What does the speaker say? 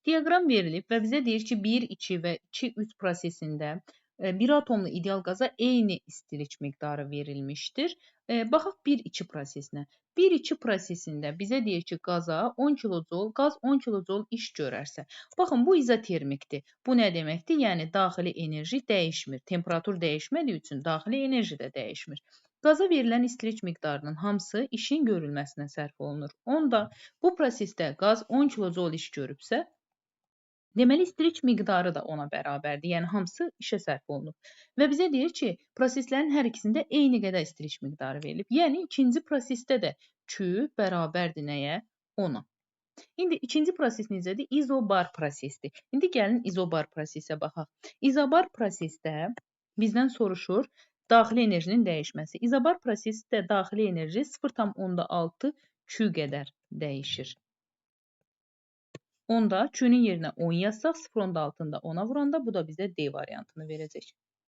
Diaqram verilib və bizə deyir ki, 1, 2 və 2, 3 prosesində bir atomlu ideal qaza eyni istilik miqdarı verilmişdir. Baxaq 1-2 prosesinə. 1-2 prosesində bizə deyir ki, qaza 10 kilojoule, qaz 10 kilojoule iş görərsə. Baxın, bu izotermikdir. Bu nə deməkdir? Yəni, daxili enerji dəyişmir. Temperatur dəyişmədiyi üçün daxili enerji də dəyişmir. Qaza verilən istilik miqdarının hamısı işin görülməsinə sərf olunur. Onda bu prosesdə qaz 10 kilojoule iş görübsə, deməli, istilik miqdarı da ona bərabərdir. Yəni, hamısı işə sərf olunub. Və bizə deyir ki, proseslərin hər ikisində eyni qədər istilik miqdarı verilib. Yəni, ikinci prosesdə də Q bərabərdir nəyə? 10-a. İndi ikinci proses necədir? İzobar prosesdir. İndi gəlin izobar prosesə baxaq. İzobar prosesdə bizdən soruşur daxili enerjinin dəyişməsi. İzobar prosesdə daxili enerji 0,6 Q qədər dəyişir. Onda Q-nün yerinə 10 yazsaq, 0,6-nı da 10-a vuranda bu da bizə D variantını verəcək.